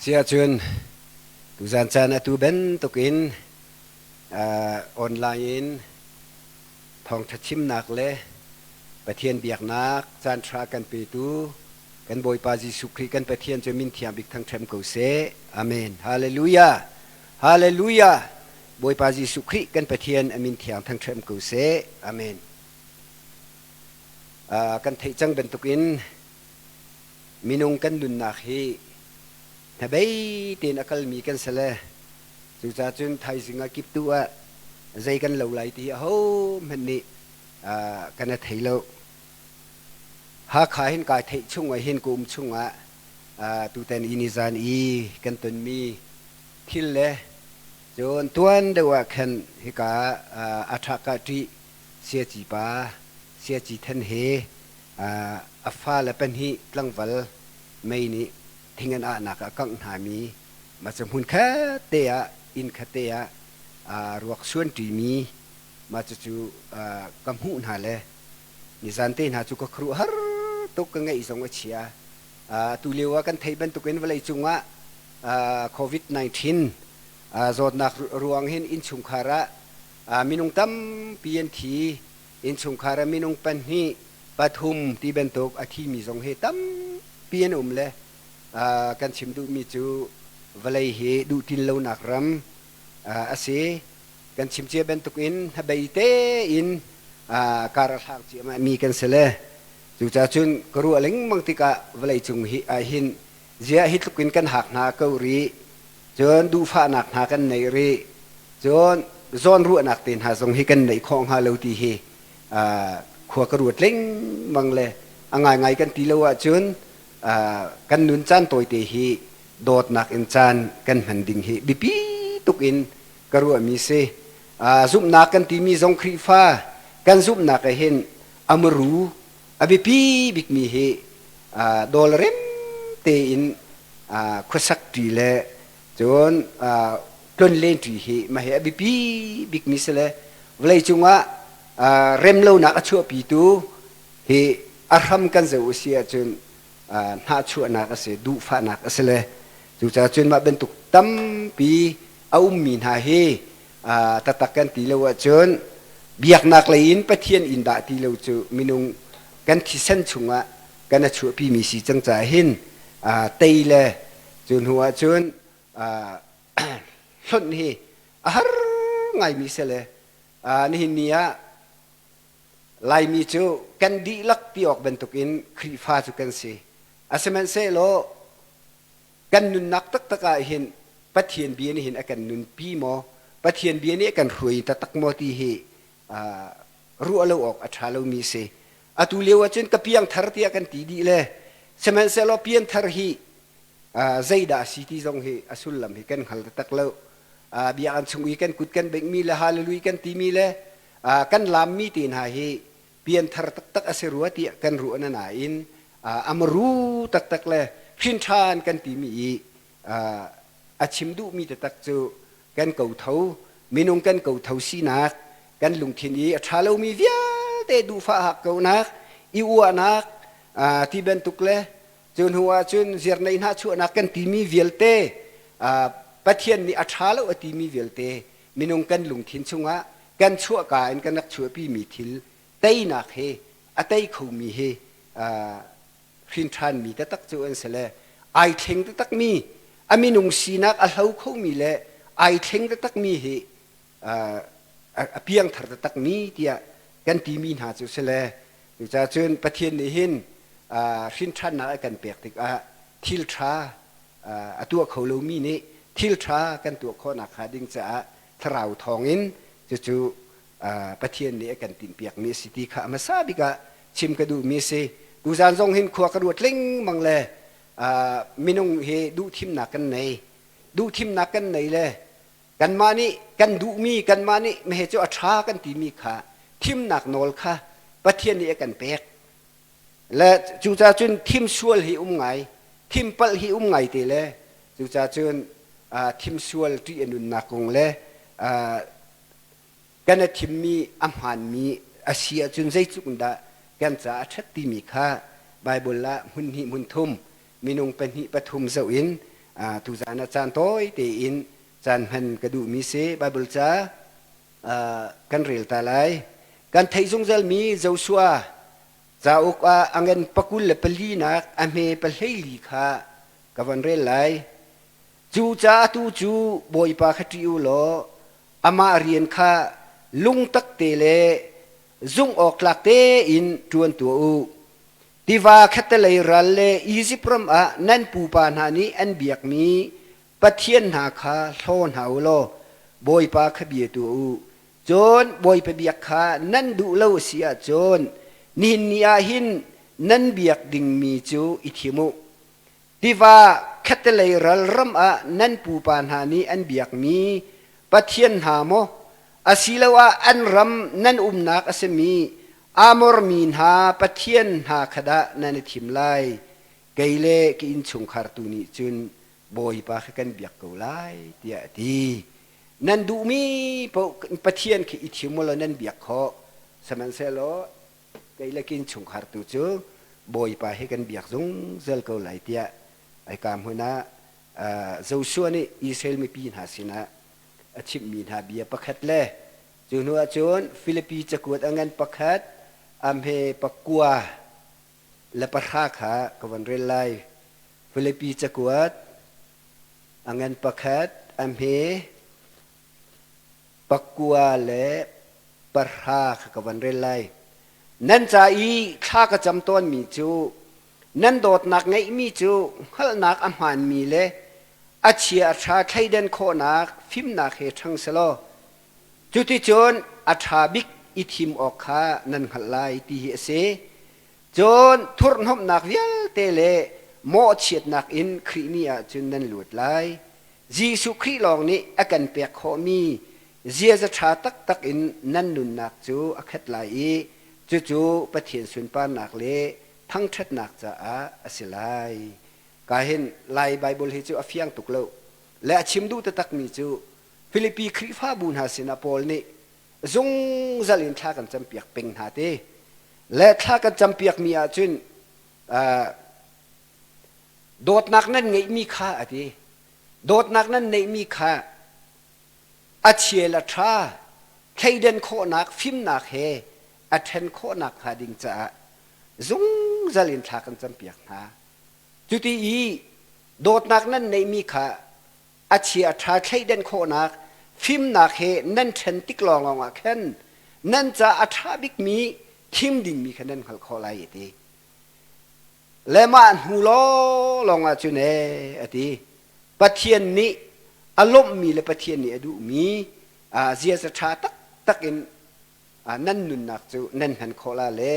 Siahcun tuzan caan atu bantukin online in thawngṭha chimnak le Pathian biaknak caanṭha kan petu kan Bawipa Jesuh Khrih kan Pathian cu min thiang bik thangṭhat ko seh. Amen. Hallelujah. Hallelujah. Bawipa Jesuh Khrih kan Pathian a min thiang thangṭhat ko seh. Amen. Kan theih cang bantukin minung kan nunnak hi hnabei tein a kalmi kan si le cucaah cun thaizing ah kiptu ah zei kan lo lai ti hi ahohmanh nih kan a thei lo. Hakha hin kai theih chung ah hin ka um chung ah tutan i nizan i kan tonmi thil le cun tuan deuh ah khan hika a ṭhaka ṭih Siaci pa Siaci Than he a fale pahnih tlangval mei nih thing an ahnak ah kangh hnami mah cu hmun khat te ah inn khat te ah ruak suan ṭimi mah cucu ka hmuh hna le nizan te hna cu ka khuaruahhar tuk ka ngaih zong a chia. Atu lio ah kan theih bantukin vawleicung ah COVID-19 zawtnak ruang hin innchungkhar ah minung tampi an thi. Innchungkhar ah minung pahnih, pathum ti bantuk a thimi zong hi tampi an um le kan chim duhmi cu vawlei hi duhtlin lonak ram a si. Kan chim cia bantukin hnabei tein kar a hlang ciahmah mi kan si le cucaah cun ka ruah lengmang tikah vawleicung hi ahhin ziah hi tluk in kan hak hna ko rih cun duhfahnak hna kan nei rih cun zawnruahnak te hna zong hi kan neih khawh hnga lo ti hi khua ka ruat lengmang le a ngaingai kan ti lo ahcun kan nun caan tawite hi dawtnak in caan kan hman ding hi biapi tuk in ka ruahmi si. Zumhnak kan timi zong Khrihfa kan zumhnak ah hin a muru a biapi bikmi hi dawlrem tein khuasak ṭi le cun tlonlen ṭi hi mah hi a biapi bikmi si le vawleicung ah remlonak a chuahpitu hi a hram kan zoh u si ahcun hnahchuahnak a si, duhfahnak a si le cucaah cun mah bantuk tampi a ummi hna hi taktak kan ti lo ahcun biaknak lei in Pathian inn dah ti lo cu minung kan thisen chungah kan a chuahpimi si cang caah hin tei le cu hnu ahcun hlonh hi a har ngaimi si le nihin ni ah Laimi cu kan dihlak ti awk bantukin Khrihfa cu kan si. Asihmanhsehlaw kan nunnak taktak ah hin Pathian bia nih hin a kan nunpi maw? Pathian bia nih a kan hruai taktak maw ti hi ruah lo awk a ṭha lomi a si. Atu lio ahcun ka piangthar tiah kan ti dih le sihmanhsehlaw pianthar hi zeidah a si ti zong hi a sullam hi kan hngal taktak lo. Biakinn chung i kan kut kan benghmi le hallelujah kan timi le kan laammi te hna hi pianthar taktak a si rua tiah kan ruah na nain a maru taktak le hrin ṭhan kan timi i a chim duhmi taktak cu kan kotho minung kan kotho sinak kan lungthin i a ṭha lomi vialte duhfah hakkauhnak i uahnak ti bantuk le cu hnu ah cun ziarnei hna chuahnak kan timi vialte Pathian nih a ṭha lo a timi vialte minung kan lungthin chungah kan chuahka in kan rak chuahpimi thil teinak he a tei khomi hi hrin ṭhanmi taktak cu an si le ai thleng taktakmi a minung sinak a hlo khomi le ai thleng taktakmi hi a piangthar taktakmi tiah kan timi hna cu si le cucaah cun Pathian nih hin hrin ṭhannak a kan pek tikah thil ṭha a tuah kho lomi nih thil ṭha kan tuah khawh nakhnga ding caah thlarau thawngin cucu Pathian nih a kan tinhpiakmi a si ti kha a hmasa bik ah chim ka duhmi a si. Tuzaan zong hin khua ka ruat lengmang le minung hi duhthimnak kan nei. Duhthimnak kan nei le kanmah nih kan duhmi kanmah nih mehe cu a ṭha kan timi kha thimnak nawl kha Pathian nih a kan pek. Le cucaah cun thim sual hi um ngai, thim palh hi um ngai te le cucaah cun thim sual ṭih a nunnak kong le kan a thimmi a hmaanmi a si ahcun zeitluk in dah kan caah a ṭhat timi kha Baibal ah hmun hnih hmun thum minung pahnih pathum zoh in Tuzaan ah caan tawi tein caan hman ka duhmi si. Bible ca kan rel ta lai. Kan theih zungzalmi Joshua cauk ah a ngan pakul le palinak a hme pahleili kha ka van rel lai. Cucaah atu cu Bawipa kha ṭih u law amah rian kha lungtak te le zumh awk tlak tein ṭuan tuah u. Tiva khattelei ral le Izipt ram ah nan pupa hna nih an biakmi pathian hna kha hlaw hna u law Bawipa kha bia tuah u. Cun Bawipa biak kha nan duh lo a si ahcun nihin ni ah hin nan biak dingmi cu i thim u. Tiva khattelei ral ram ah nan pupa hna nih an biakmi pathian hna maw asiloah an ram nan umnak a simi Amor mi hna pathian hna kha dah nan i thim lai? Kei le ka innchungkhar tu nih cun Bawipa kha kan biak ko lai, tiah a ti. Nan duhmi paoh pathian khi i thim u law nan biak khawh. Sihmanhsehlaw kei le ka innchungkhar tu cu Bawipa hi kan biak zungzal ko lai tiah hika hmun ah Joshua nih Israel mipi hna sinah a chimhmi hna bia pakhat le cu hnu ahcun Filipi cakuat a ngan pakhat a hme pakua le pahra kha ka von rel lai. Filipi cakuat a ngan pakhat a hme pakua le pahra kha ka van rel lai. Nan ca i thla ka cam tawnmi cu nan dawtnak ngeihmi cu hngalhnak a hmaanmi le a chia a ṭha thleidan khawhnak fimnak he ṭhang selaw cuticun a ṭha bik i thim awk kha nan hngalh lai ti hi a si. Cun thurhhnawmhnak vialte le mawhchiatnak in Khrih ni ah cun nan luat lai. Jesuh Khrih lawng nih a kan pek khawhmi ziaza ṭha taktak in nan nunnak cu a khat lai i cucu Pathian sunparnak le thangṭhatnak caah a si lai. Ka hin Lai Baibal hi cu a fiang tuk lo. Le a chim duh taktakmi cu Filipi Khrihfabu hna sinah Paul nih zungzal in thla kan campiak peng hna ti. Le thla kan campiakmi ahcun dawtnak nan ngeihmi kha a ti. Dawtnak nan neihmi kha a chia le ṭha thleidan khawhnak fimnak he a ṭhen khawhnak hnga ding caah zungzal in thla kan campiak hna. Cuti i dawtnak nan neihmi kha a chia a ṭha thleidan khawhnak fimnak he nan ṭhen tik lawnglawng ah khan nan ca a ṭha bikmi thim dingmi kha nan hngalh khawh lai a ti. Le mah hnu lawnglawng ah cun ee a ti. Pathian nih a lawmhmi le Pathian nih a duhmi ziaza ṭha taktak in nan nunnak cu nan hman khawh la le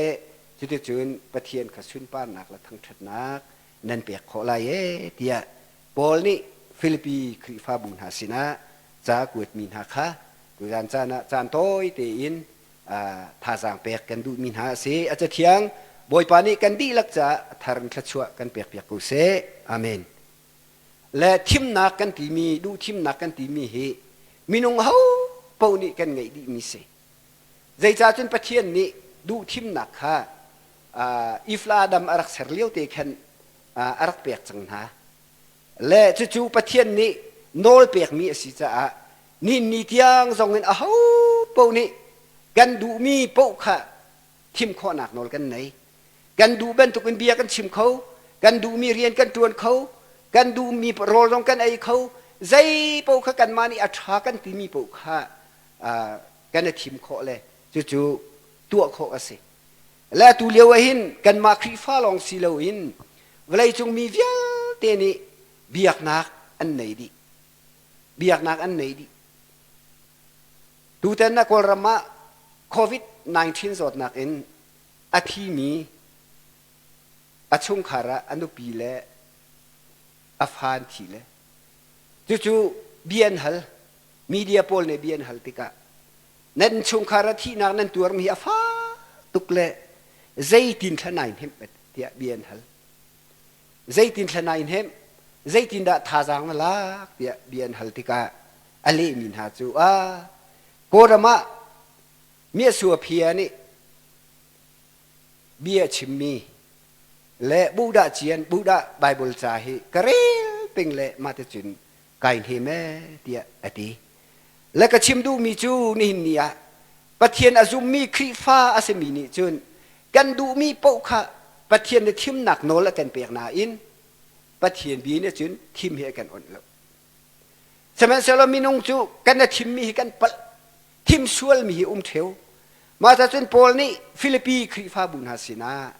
cuticun Pathian kha sunparnak le thangṭhatnak nan pek khawh lai ee tiah Paul nih Filipi Khrihfabu hna sinah ca a kuatmi hna kha tuzan caan ah caan tawi tein thazaang pek kan duhmi hna a si. A cathiang Bawipa nih kan dihlak caah a thar in thluachuah kan pekpiak ko seh. Amen. Le thimnak kan timi, duhthimnak kan timi hi minung ho paoh nih kan ngeih dihmi si. Zeicahcun Pathian nih duhthimnak kha Eve le Adam a rak ser lio te khan a rak pek cang hna. Le cucu Pathian nih nawl pekmi a si caah ni ni tiang zongin aho paoh nih kan duhmi paoh kha thim khawhnak nawl kan nei. Kan duh bantukin bia kan chim kho, kan duhmi rian kan ṭuan kho, kan duhmi rawl zong kan ei kho, zei paoh kha kanmah nih a ṭha kan timi paoh kha kan i thim khawh le cucu tuah khawh a si. Le atu lio ah hin kanmah Khrihfa lawng si loin vawleicung mi vialte nih biaknak an nei dih. Biaknak an nei dih. Tutan na Kawlram ah COVID-19 zawtnak in a thimi a chungkhar ah a nupi le a fa an thi le cucu bia an hal media pawl nih bia an hal tikah nan chungkhar ah thihnak nan tuarmi hi a fak tuk le zeitin thla nai hnemh tiah bia an hal zeitin thla nai hnemh zeitindah thazaang na lak tiah bia an hal tikah a lehmi hna cu a Kawlram ah Miasuaphia nih bia a chimmi le Buddha cian Buddha Bible ca hi ka rel. peng le mah te cun kai hnem ee tiah a ti. Le ka chim duhmi cu nihin ni ah Pathian a zummi Khrihfa a simi nih cun kan duhmi paoh kha Pathian nih thimnak nawl a kan pek nain Pathian bia nih cun thim hi a kan onh lo. Sihmanhsehlaw minung cu kan a thimmi hi kan palh thim sualmi hi um ṭheo. Mah cun Paul nih Filipi Khrihfabu hna sinah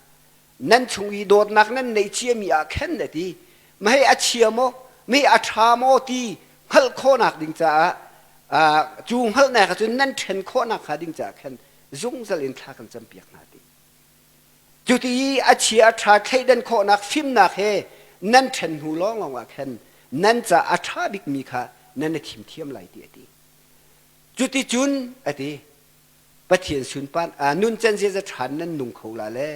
nan chung i dawtnak nan neih ciami ah khan a ti. Mah hi a chia maw, mah hi a ṭha maw ti hngalh khawhnak ding caah cu hngalhnak ah cun nan ṭhen khawhnak hnga ding caah khan zungzal in thla kan campiak hna ti. Cuti i a chia a ṭha thleidan khawhnak fimnak he nan ṭhen hnu lawnglawng ah khan nan ca a ṭha bikmi kha nan i thim thiam lai ti a ti. Cuticun a ti. Pathian sunpar nuncan ziaza ṭhan nan nung kho la le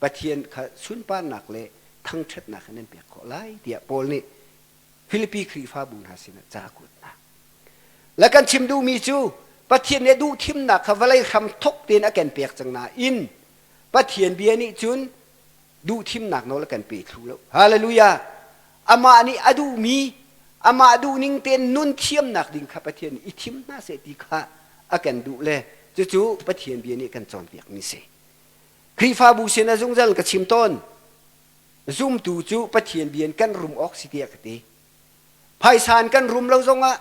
Pathian kha sunparnak le thangṭhatnak nan pek khawh lai tiah Paul nih Filipi Khrihfabu hna sinah ca a kuat hna. Le kan chim duhmi cu Pathian nih duh thimnak kha vawlei hram thok tein a kan pek cang nain Pathian bia nih cun duh thimnak nawl a kan pe thlu lo. Hallelujah! Amah nih a duhmi, amah duhning tein nun thiamnak ding kha Pathian nih i thim hna seh ti kha a kan duh le cucu Pathian bia nih kan cawnpiakmi si. Khrihfabu sin ah zungzal ka chim tawn. Zumtu cu Pathian bia in kan rum awk si tiah ka ti. Phaisa in kan rum lo zongah,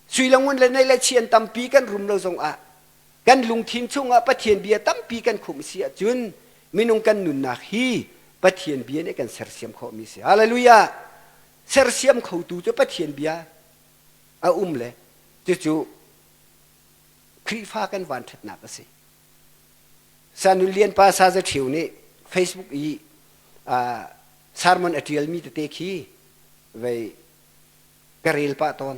sui le ngun le nei le chian tampi kan rum lo zongah, kan lungthin chungah Pathian bia tampi kan khumh si ahcun minung kan nunnak hi Pathian bia nih kan sersiam khawhmi si. Hallelujah! Sersiam khotu cu Pathian bia a um le cucu Khrihfa kan vanṭhatnak a si. Sanul Lian pa Saza Ṭhio nih Facebook i sermon a ṭialmi tete khi vei ka rel pah tawn.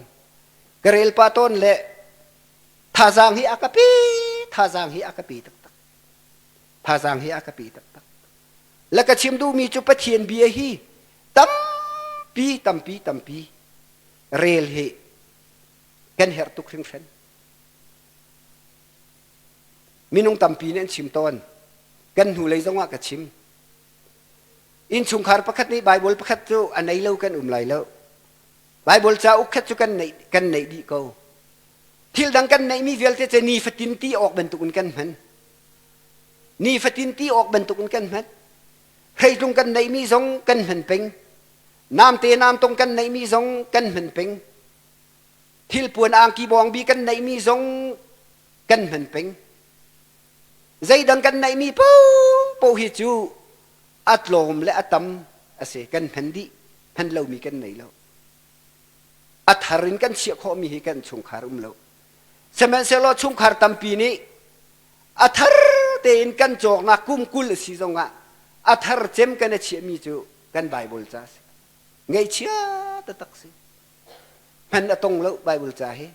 Ka rel pah tawn le thazaang hi a ka pe, thazaang hi a ka pe taktak. Thazaang hi a ka pe taktak. Le ka chim duhmi cu Pathian bia hi tampi tampi tampi rel hi kan herh tuk hringhran. Minung tampi nih an chim tawn. Kan hnulei zongah ka chim. Innchungkhar pakhat nih Baibal pakhat cu a nei lo kan um lai lo. Baibal cauk khat cu kan neih kan neih dih ko. Thil dang kan neihmi vialte cu nifatin ti awk bantukin kan hman. Nifatin ti awk bantukin kan hman. Hreitlung kan neihmi zong kan hman peng. Namte namtong kan neihmi zong kan hman peng. Thilpuan angki bawngbi kan neihmi zong kan hman peng. Zeidang kan neihmi paohpaoh hi cu a tlawm le a tam a si. Kan hman dih. Hman lomi kan nei lo. A thar in kan chiah khawhmi hi kan chungkhar um lo. Sihmanhsehlaw chungkhar tampi nih a thar tein kan cawknak kum 20 a si zongah a thar cem kan i chiahmi cu kan Baibal ca a si. Ngaihchia taktak si. Hman a tong lo Baibal ca hi.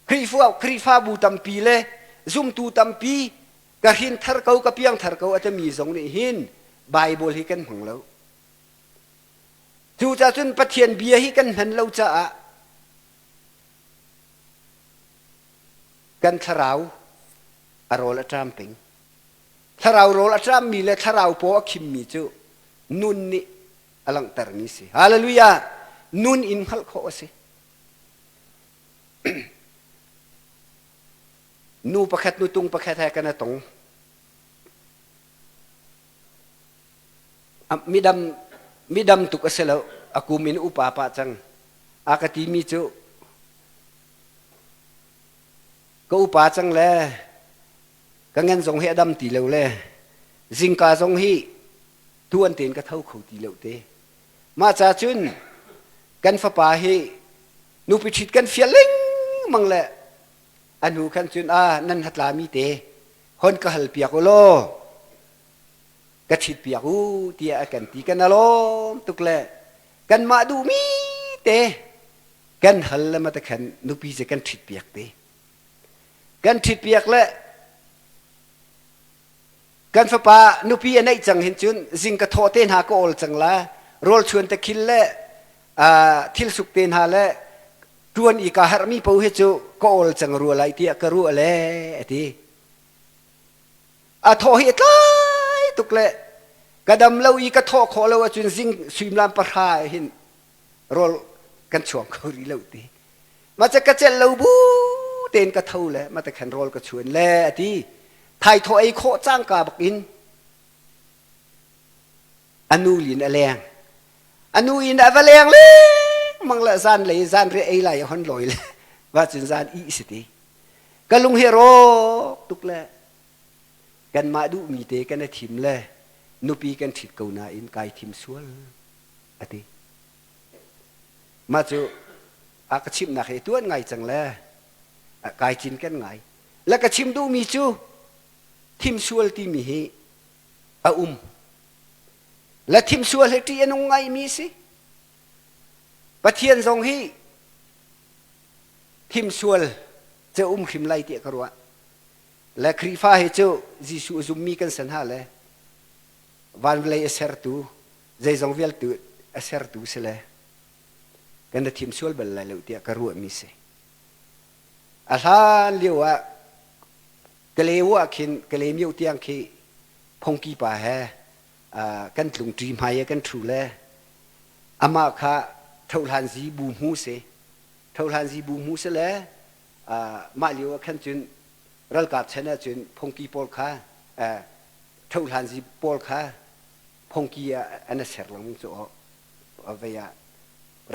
Khrihfa Khrihfabu tampi le zumtu tampi ka hrin thar ko ka piang thar ko a timi zong nih hin Baibal hi kan hmang lo. Cucaah cun Pathian bia hi kan hman lo caah kan thlarau a rawl a ṭam peng. Thlarau rawl a ṭammi le thlarau paw a khimmi cu nun nih a langhtermi si. Hallelujah! Nun in hngalh khawh a si. Nu pakhat nutung pakhat he kan a tong. Midam midam tuk a si lo. A kum in upa pah cang. A ka timi cu ka upa cang le ka ngan zong hi a dam ti lo le zingka zong hi tuan tein ka tho kho ti lo te. Mah ca cun kan fapa hi nupi ṭhit kan fial lengmang le a hnu khan cun a nan hnatlami te hon ka hal piak u law ka ṭhit piak u tiah a kan ti kan alawm tuk le kanmah duhmi te kan hal le mata khan nupi cu kan ṭhit piak te kan ṭhit piak le kan fapa nupi a neih cang hin cun zing ka thawh te hna ka awl cang la rawl chuan te khil le thil suk te hna le tuan i ka harhmi po hi cu ka awl cang rua lai tiah ka ruah le a ti a thawh hi a tlai tuk le ka dam lo i ka thawh khawh lo ahcun zing suimilam 3 hin. Rawl kan chuang kho rih lo ti. Ma ca ka celh lo bu tein ka tho le ma te khan rawl ka chuan le a ti. Thaithawh ei khawh cangka bak in a nu lin a leng. A nu in a va leng lengmang le zan lei zan ri ei lai a hon lawi le va cun zan i si ti. Ka lung hi rawk tuk le kanmah duhmi te kan i thim le nupi kan ṭhit ko nain kai thim sual a ti. Mah cu a ka chimhnak hi tuan ngai cang le kai cin kan ngai. Le ka chim duhmi cu thim sual timi hi a um. Le thim sual hi ṭih a nung ngaimi si. Pathian zong hi thim sual cu um hrim lai tiah ka ruah. Le Khrihfa hi cu Jesuh a zummi kan si hna le van vawlei a sertu zeizong vialte a sertu si le kan i thim sual bal lai lo tiah ka ruahmi si. A hlan lio ah Kalewo ah khin Kalemyo tiang khi phongki pa he kan tlung ṭi hmai kan ṭhu le amah kha thohlan zi bu hmu si thohlan zi bu hmu si le mah lio ah khan cun ralkap chan ah cun phongki pawl kha thohlan zi pawl kha phongki ah an ser lengmang cu vei ah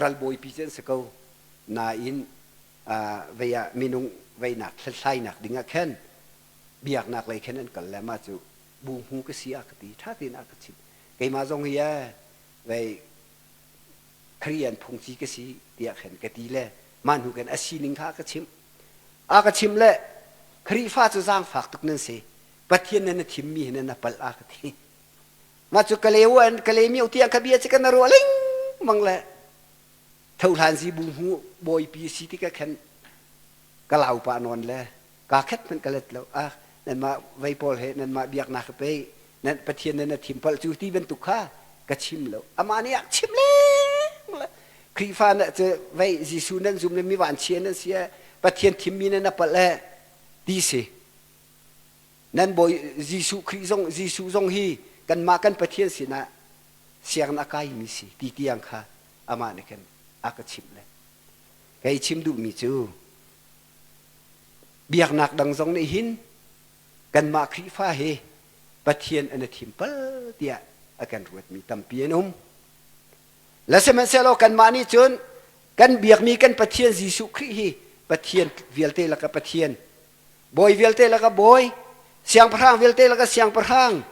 ralbawipi cu an si ko nain vei ah minung veinak hlathlainak ding ah khan biaknak lei khan an kal le mah cu bu hmu ka si a ka ti ṭha tein a ka chimh keimah zong hi vei Korean phungci ka si tiah khan ka ti le mah hnu khan a sining kha a ka chimh a ka chimh le Khrihfa cu zaangfak tuk nan si Pathian nan na thimmi hi nan na palh a ka ti mah cu Kalewo an Kalemio tiang kha bia cu kan ruah lengmang le thohlan zi bu hmu bawipi si tikah khan ka lau pah nawn le kaa khat hmanh ka let lo ah nanmah vei pawl he nanmah biaknak ka pe nan pathian nan na thim palh cu ti bantuk kha ka chim lo amah nih a chim leng le Khrihfa na cu vei Jesuh nan zum le mi vanchia nan si Pathian thimmi nan na palh eh ti si nan bawi Jesuh Khrih zong Jesuh zong hi kanmah kan Pathian sinah sianginn a kaimi si ti tiang kha amah nih khan a ka chimh le kei chim duhmi cu Biaknak dang zong nih hin kanmah Khrihfa hi Pathian an i thim pal tiah a kan ruatmi tampi an um. Le sihmanhsehlaw kanmah nih cun kan biakmi kan Pathian Jesuh Khrih hi Pathian vialte laka Pathian, Bawi vialte laka Bawi, Siangpahrang vialte laka Siangpahrang,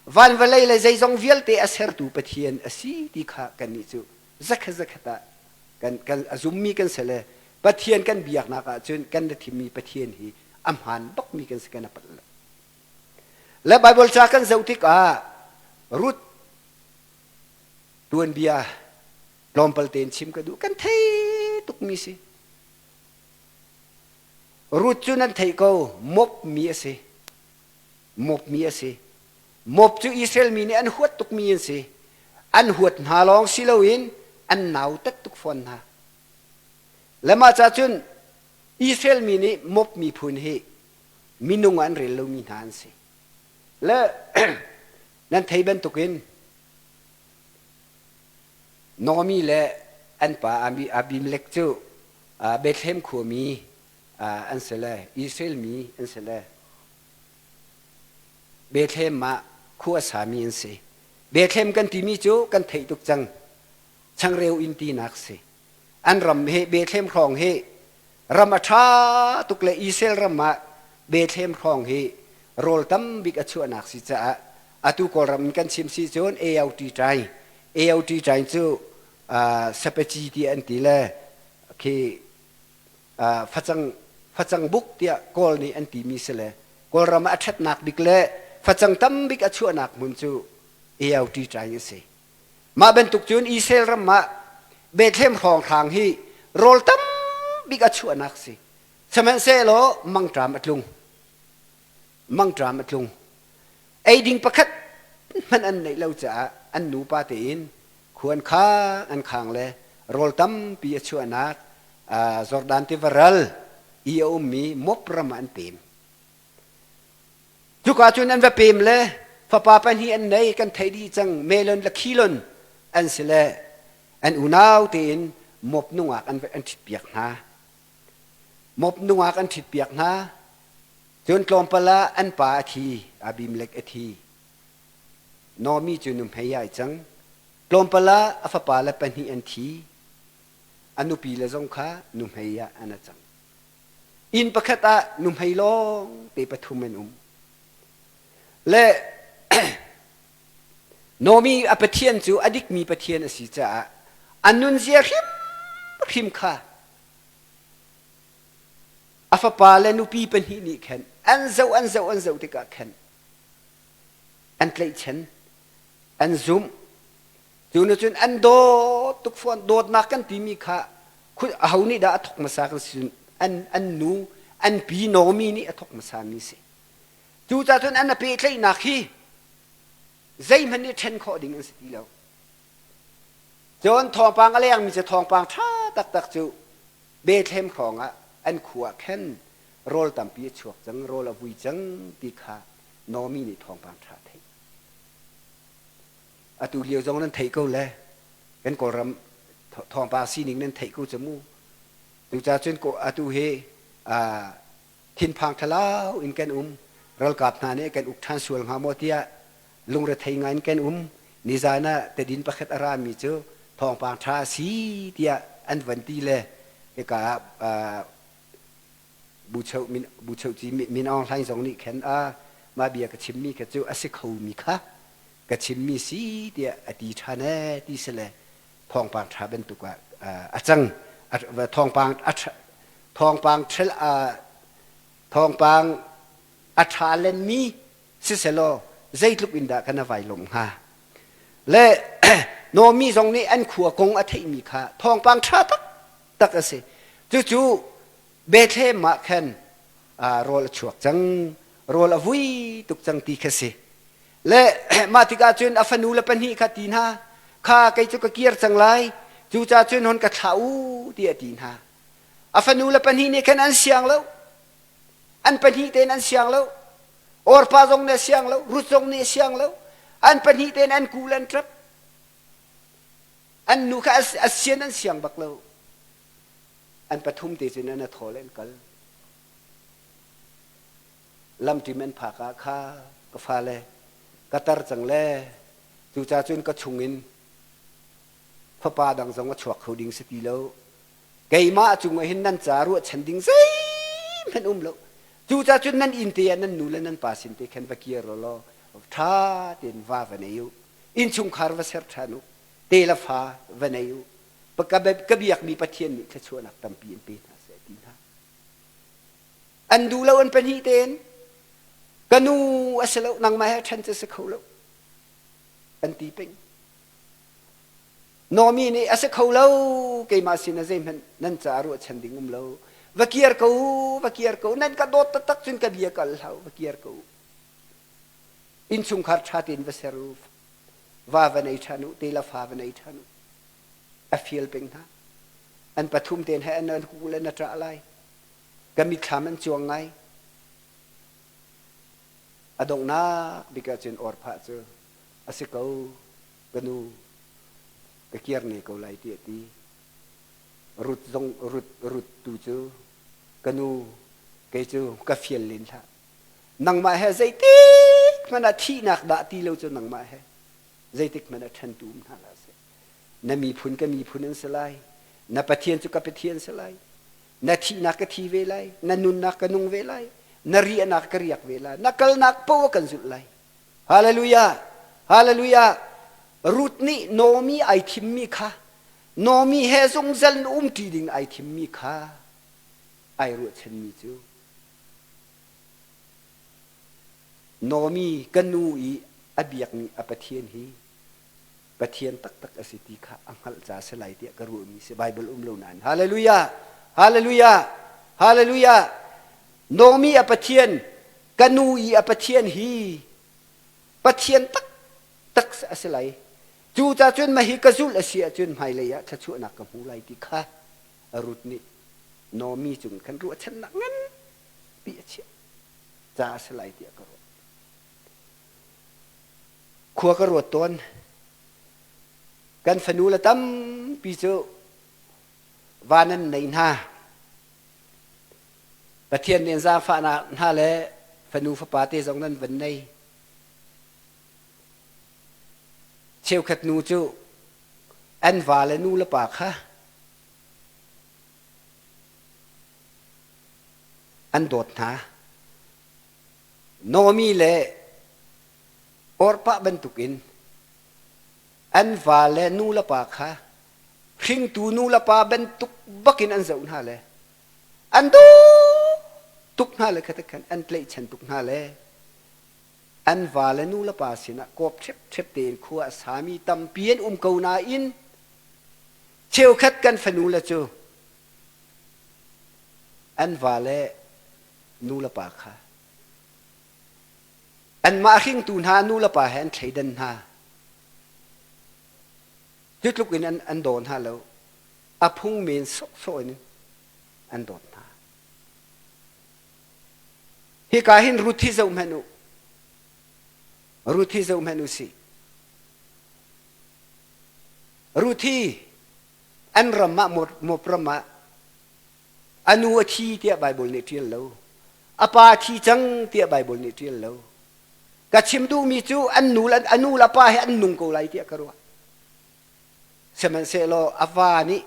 van vawlei le zeizong vialte a sertu Pathian a si ti kha kannih cu zakhat zakhat ah kan kan a zummi kan si le Pathian kan biaknak ahcun kan na thimmi Pathian hi a hmaan bakmi kan si kan a palh lo. Le Bible ca kan zoh tikah Ruth tuanbia tlawmpal tein chim ka duh kan thei tukmi si. Ruth cu nan theih ko mopmi a si. Mopmi a si. Mop cu Israel mi nih an huat tukmi an si. An huat hna lawng si loin an nautat tuk fawn hna. Le mah ca cun Israel mi nih Mop miphun hi minung ah an rel lomi hna an si. Le nan thei bantukin Naomi le an pa Abimelech cu Bethlehem khuami an si le Israel mi an si le Bethlehem ah khua sami an si. Bethlehem kan timi cu kan theih tuk cang. Changreu inn tinak si. An ram hi Bethlehem hrawng hi ram a ṭha tuk le Israel ram ah Bethlehem hrawng hi rawl tam bik a chuahnak si caah atu Kawlram in kan chim si cun AOT ṭai AOT ṭai cu sapaci ti an ti le khi facang facang buk tiah Kawl nih an timi si le Kawlram ah a ṭhatnak bik le facang tam bik a chuahnak hmun cu AOT ṭai a si. Mah bantuk cun Israel ram ah Bethlehem hrawnghrang hi rawl tam bik a chuahnak si. Sihmanhsehlaw mangṭam a tlung. Mangṭam a tlung. Ei ding pakhat hmanh an neih lo caah an nupa tein khuan khang an khang le rawl tampi a chuahnak Jordan tiva ral i a ummi Moab ram ah an pem. Cuka cun an va pem le fapa pahnih an nei kan theih dih cang Melon le Khilon an si le. An unau tein mop nungak an an ṭhitpiak hna. Mop nungak an ṭhitpiak hna. Cun tlawmpal ah an pa a thi, Abimelek a thi. Naomi cu nuhmei ai cang. Tlawmpal ah a fapa le pahnih an thi. A nupi le zong kha nuhmei ah an a cang. Inn pakhat ah nuhmei lawng te pathum an um. Le Naomi a Pathian cu a dikmi Pathian a si caah a nunzia hrimhrim kha a fapa le nupi pahnih nih khan an zoh an zoh an zoh tikah khan an tlaihchan an zumh. Cu nu cun an dawt tuk fawn. Dawtnak kan timi kha aho nih dah a thawk hmasa kan si an an nu an pi Naomi nih a thawk hmasa mi si. Cucaah cun an a pehtlaihnak hi zeihmanh nih ṭhen khawh ding an si ti lo. Cun thawngpang a lengmi cu thawngpang ṭha taktak cu Bethlehem hrawng ah an khua ah khan rawl tampi a chuak cang, rawl a vui cang ti kha Naomi nih thawngpang ṭha a theih. Atu lio zong nan theih ko le kan Kawlram thawngpang sining nan theih ko cu mu. Cucaah cun atu hi thinphang thlalau in kan um. Ralkap hna nih kan uk ṭhan sual hnga maw tiah lungrethei ngai in kan um. Nizan ah tadin pakhat a rami cu thawngpang ṭha a si tiah an van ti le hika ah Buchoh Min Aung Hlaing zong nih khan a mah bia ka chimmi kha cu a si khomi kha ka chimmi si tiah a ti ṭhan ee ti si le thawngpang ṭha bantuk ah a cang. Thawngpang a thawngpang thawngpang a ṭha lenmi siselaw zeitluk in dah kan a vai lawmh hnga. Le Naomi zong nih an khua kong a theihmi kha thawngpang ṭha taktak a si. Cucu Bethlehem ah khan rawl a chuak cang, rawl a vui tuk cang ti kha si. Le mah tikah cun a fanu le pahnih kha ti hna, kha kei cu ka kir cang lai, cucaah cun hon ka thlah u tiah a ti hna. A fanu le pahnih nih khan an siang lo. An pahnih tein an siang lo. Orpa zong nih a siang lo, Ruth zong nih a siang lo. An pahnih tein an ku le an ṭap. An nu kha a sian an siang bak lo. An pathum te cun an a thawl an kal. Lamṭim an phak ah kha ka fale ka tar cang le cucaah cun ka chungin fapa dang zong a chuak kho ding si ti lo. Keimah cungah hin nan ca ruahchan ding zeihmanh um lo. Cucaah cun nan inn te ah nan nu le nan pa sin te khan va kir law ṭha tein va va nei u. Innchungkhar va ser ṭhan u. Te le fa va nei u. Ka biakmi Pathian nih thluachuahnak tampi in pe hna seh ti hna. An duh lo an pahnih tein ka nu a si lo nangmah he ṭhen cu si kho lo an ti peng. Naomi nih a si kho lo keimah sin ah zeihmanh nan caah ruahchan ding um lo. Va kir ko u, va kir ko u, nan ka dawt taktak cun ka bia kal hlah u, va kir ko u. Innchungkhar ṭha tein va ser u, va va nei ṭhan u, te le fa va nei ṭhan u. A fial peng hna. An pathum tein he an hu le na ṭah lai. Ka mitthlam an cuang ngai. A donghnak bik ahcun Orphah cu a si ko ka nu ka kir ne ko lai ti a ti. Ruth zong Ruth Ruth tu cu ka nu kei cu ka fial len hlah. Nangmah he zeitik hmanh ah thihnak dah ti lo cu nangmah he zeitik hmanh ah ṭhentu um hna hlah seh. Na miphun ka miphun an si lai. Na Pathian cu ka Pathian si lai. Na thihnak ka thi ve lai. Na nunnak ka nung ve lai. Na riahnak ka riak ve lai. Na kalnak paoh kan zulh lai. Hallelujah! Hallelujah! Ruth nih Naomi ai thimmi kha Naomi he zungzal in umṭi ding ai thimmi kha ai ruahchanmi cu Naomi ka nu i a biakmi a Pathian hi Pathian taktak a si ti kha a hngalh ca si lai tiah ka ruahmi si Bible um lo nain. Hallelujah! Hallelujah! Hallelujah! Naomi a Pathian ka nu i a Pathian hi Pathian taktak a si lai. Cucaah cun mah hi ka zulh a si ahcun hmailei ah thluachuahnak ka hmu lai ti kha Ruth nih Naomi cung khan ruahchannak nganpi a chiah ca a si lai tiah ka ruah. Khua ka ruat tawn. Kan fanu le tampi cu van an nei hna. Pathian nih an zaangfahnak hna le fanu fapa te zong nan van nei. Cheukhat nu cu an va le nu le pa kha an dawt hna. Naomi le Orpah bantukin an va le nu le pa kha hringtu nu le pa bantuk bakin an zoh hna le an dawt tuk hna le kha khan an tlaihchan tuk hna le an va le nu le pa sinah kawp ṭhepṭhep tein khua a sami tampi an um ko nain cheukhat kan fanu le cu an va le nu le pa kha anmah hringtu hna nu le pa he an thleidan hna. Cu tluk in an, an daw hna lo. A phung men sawhsawh in an dawt hna. Hika hin Ruth hi zoh hmanh u. Ruth hi zoh hmanh u sih. Ruth hi an ram ah Moab ram ah a nu a thi tiah Baibal nih ṭial lo. A pa a thi cang tiah Baibal nih ṭial lo. Ka chim duhmi cu an nu le a nu le a pa he an nung ko lai tiah ka ruah. Sihmanhsehlaw a va nih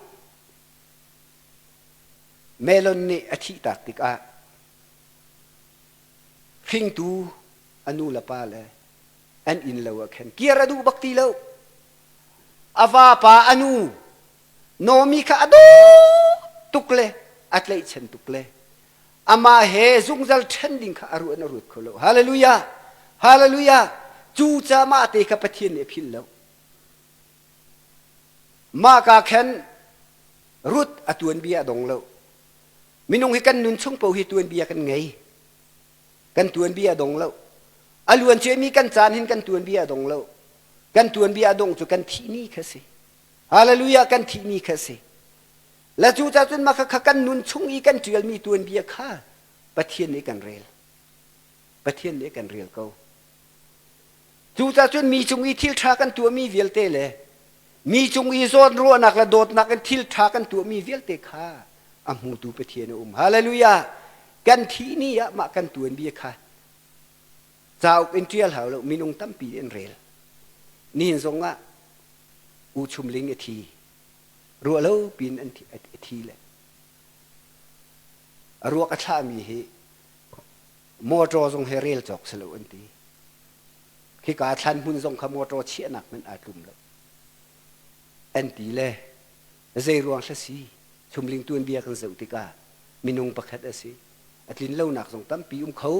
Melon nih a thihtak tikah hringtu a nu le pa le an inn lo ah khan kir a duh bak ti lo. A vapa a nu Naomi kha a dawt tuk le a tlaihchan tuk le amah he zungzal ṭhen ding kha a ruah a ruat kho lo. Hallelujah! Hallelujah! Cu ca mah te kha Pathian nih a philh lo. Mah ka khan Ruth a tuanbia a dong lo. Minung hi kan nun chung paoh hi tuanbia kan ngei. Kan tuanbia a dong lo. A luan ciami kan caan hin kan tuanbia a dong lo. Kan tuanbia a dong cu kan thih ni kha si. Hallelujah kan thih ni kha si. Le cu ca cun mah kha kan nun chung i kan ṭialmi tuanbia kha Pathian nih kan rel. Pathian nih kan rel ko. Cucaah cun mi cung i thil ṭha kan tuahmi vialte le mi cung i zawnruahnak le dawtnak in thil ṭha kan tuahmi vialte kha a hmutu Pathian a um. Hallelujah! Kan thih ni ah mah kan tuanbia kha cauk in ṭial hau lo minung tampi an rel. Nihin zong ah U Chum Ling a thi. Ruah lo piin an a thi le a ruak a thlahmi hi motor zong he rel cawk si lo an ti. Khika thlan hmun zong kha motor chiahnak hmanh aa tlum lo. An ti le zei ruang hla si chumling tuanbia kan zoh tikah minung pakhat a si. A tlin lonak zong tampi um kho.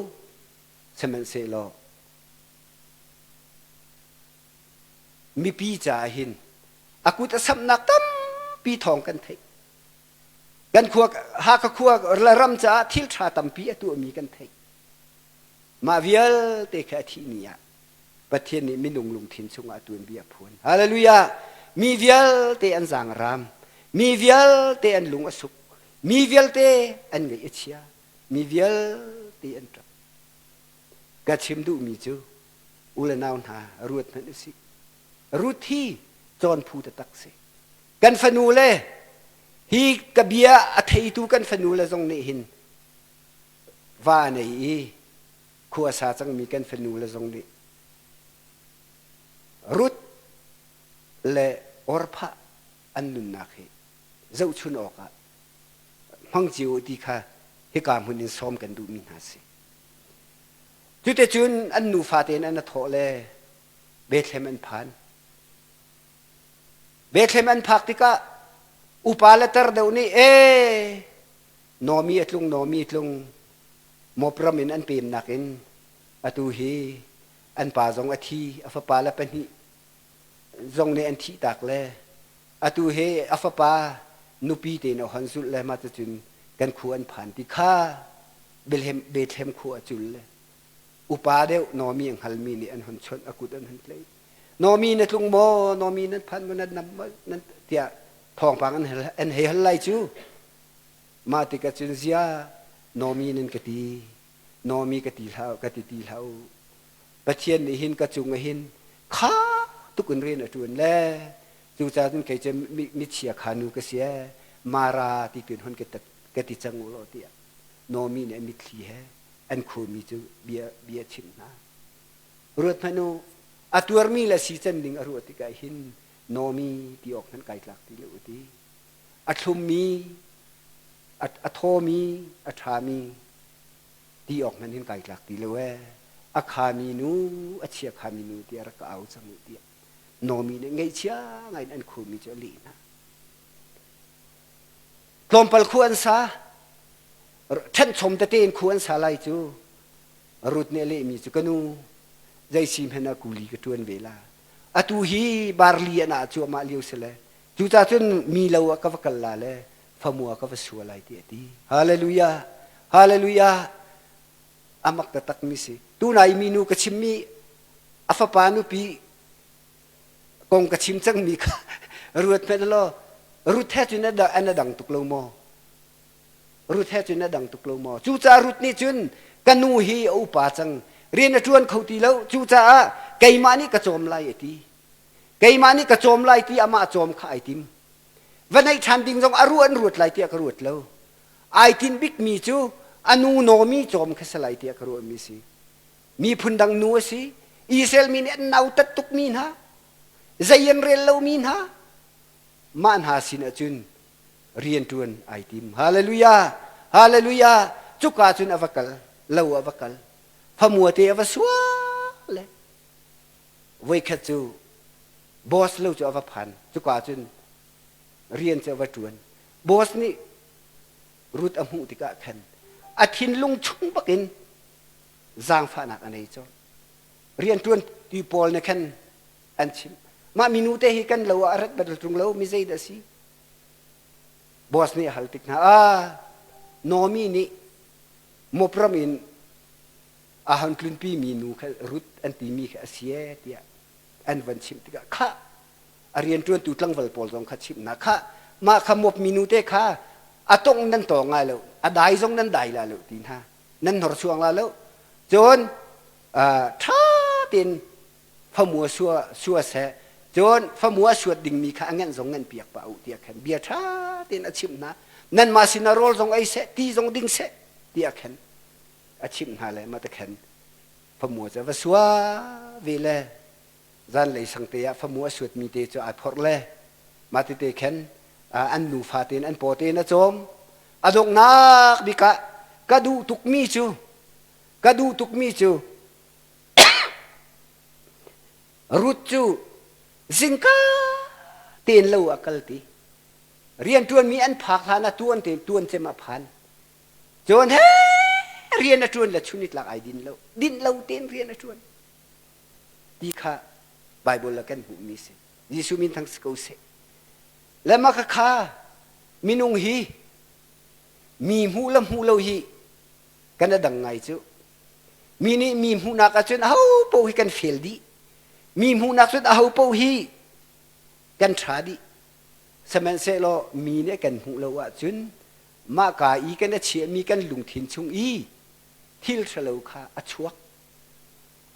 Sihmanhsehlaw mipi caah hin a kut a samhnak tampi thawng kan theih. Kan khua Hakha khua le ram caah thil ṭha tampi a tuahmi kan theih. Mah vialte kha a thih ni ah Pathian nih minung lungthin chungah a tuanbia a phuan. Hallelujah! Mi vialte an zaang a ram. Mi vialte an lung a suk. Mi vialte an ngaih a chia. Mi vialte an ṭap. Ka chim duhmi cu u le nau hna ruat hmanh usih. Ruth hi cawn phu taktak si. Kan fanu le hi ka bia a theitu kan fanu le zong nih hin va nei i khua sa cangmi kan fanu le zong nih Ruth le Orpah an nunnak hi zohchun awkah hmang cio ti kha hika hmun in sawm kan duhmi hna si. Cuticun an nufa tein an thawh le Bethlehem an phan. Bethlehem an phak tikah upa le tar deuh nih ee Naomi a tlung Naomi tlung Moab ram in an pemnak in atu hi an pa zong a thi a fapa le pahnih zong nih an thih tak le atu hi a fapa nupi tein a hon zulh le mah cucun kan khu an phan ti kha Bethlehem Bethlehem khua a cul le upa deuh Naomi a hngalmi nih an hon chawnh a kut an hon tlaih Naomi na tlung maw Naomi nan phan maw nan nam maw nan tiah thawngpang an hal an hei hal lai cu mah tikah cun zia Naomi nan ka ti Naomi ka ti hlah ka ti ti hlah u Pathian nih hin ka cung ah hin kha tuk in rian a ṭuan le. Cucaah cun kei cu michia kha nu ka si ee, Mara ti tuin hon ka ti cang u law tiah Naomi nih a mitthli he an khuami cu bia bia chimh hna. Ruat hmanh u, a tuarmi le si can ding a ruah tikah hin Naomi ti awk hmanh kai tlak ti lo a ti. A thlummi, a thawmi, a ṭhami ti awk hmanh hin kai tlak ti lo ee. A khami nu, a chia khami nu tiah rak ka au cang u tiah Naomi nih ngaihchia ngai in an khuami cu a leh hna. Tlawmpal khu an sa, ṭhenhchom tete in khu an sa lai cu Ruth nih a lehmi cu ka nu zei si hmanh ah kuli ka ṭuan ve la. Atu hi barli an ah cuahmah lio si le cucaah cun mi lo ah ka va kal la le famua ka va sua lai ti a ti. Hallelujah! Hallelujah! A mak taktak mi si. Tunai minu ka chimmi a fapa nupi kong ka chim cangmi kha ruat hmanh law Ruth he cun an a dang tuk lo maw? Ruth he cun a dang tuk lo maw? Cucaah Ruth nih cun ka nu hi a upa cang rian a ṭuan kho ti lo cucaah keimah nih ka cawm lai a ti. Keimah nih ka cawm lai ti amah cawm kha ai tim. Va neih ṭhan ding zong a ruah an ruat lai tiah ka ruat lo. Ai tinh bikmi cu a nu Naomi cawm kha si lai tiah ka ruahmi si. Miphun dang nu a si. Israel mi nih an nautat tukmi hna, zei an rel lomi hna, mah hna sin ahcun rianṭuan ai tim. Hallelujah! Hallelujah! Cuka cun a va kal, lo a va kal. Famua te a va sua le voikhat cu boss lo cu a va phan. Cuka cun rian cu a va ṭuan. Boss nih Ruth a hmuh tikah khan a thinlung chung bakin zaangfahnak a nei colh. Rianṭuan ti pawl nih khan an chimh. Mah minu te hi kan lo ah a rat bal ṭung lo mi zeidah a si? Boss nih a hal tik hna ah Naomi nih Mopram in a hon tlunpi mi nu kha Ruth an timi kha a si ee tiah an van chimh tikah khah a rianṭuantu tlangval pawl zong kha chimh hna khah mah kha mop minu te kha a tongh nan tawng ngai lo a dai zong nan dai la lo ti hna nan hnorsuang la lo cun ṭha tein famua sua sua seh cun famua suat dingmi kha a ngenh zong ngenh piak pah u tiah khan bia ṭha tein a chimh hna nanmah sinah rawl zong ei seh ti zong ding seh tiah khan a chimh hna le mah te khan famua cu va sua ve le zanlei sangte ah famua suatmi te cu ai phorh le mah tete khan an nufa tein an paw tein a cawm a donghnak bik ah ka duh tukmi cu ka duh tukmi cu Ruth cu zingka tein lo ah kal ti rianṭuanmi an phak hlan ah tuan te tuan cem a phan cun he rian a ṭuan le chun nitlak ai din lo din lo tein rian a ṭuan ti kha Bible ah kan hmuhmi si Jesuh min thang si ko seh le mah kha minung hi mi hmuh le hmuh lo hi kan a dang ngai cu mi nih mi hmuhnak ahcun aho paoh hi kan fel dih mi hmuhnak cun aho paoh hi kan ṭha dih sihmanhsehlaw mi nih kan hmuh lo ahcun mah ka i kan a chiahmi kan lungthin chung i thil ṭhalo kha a chuak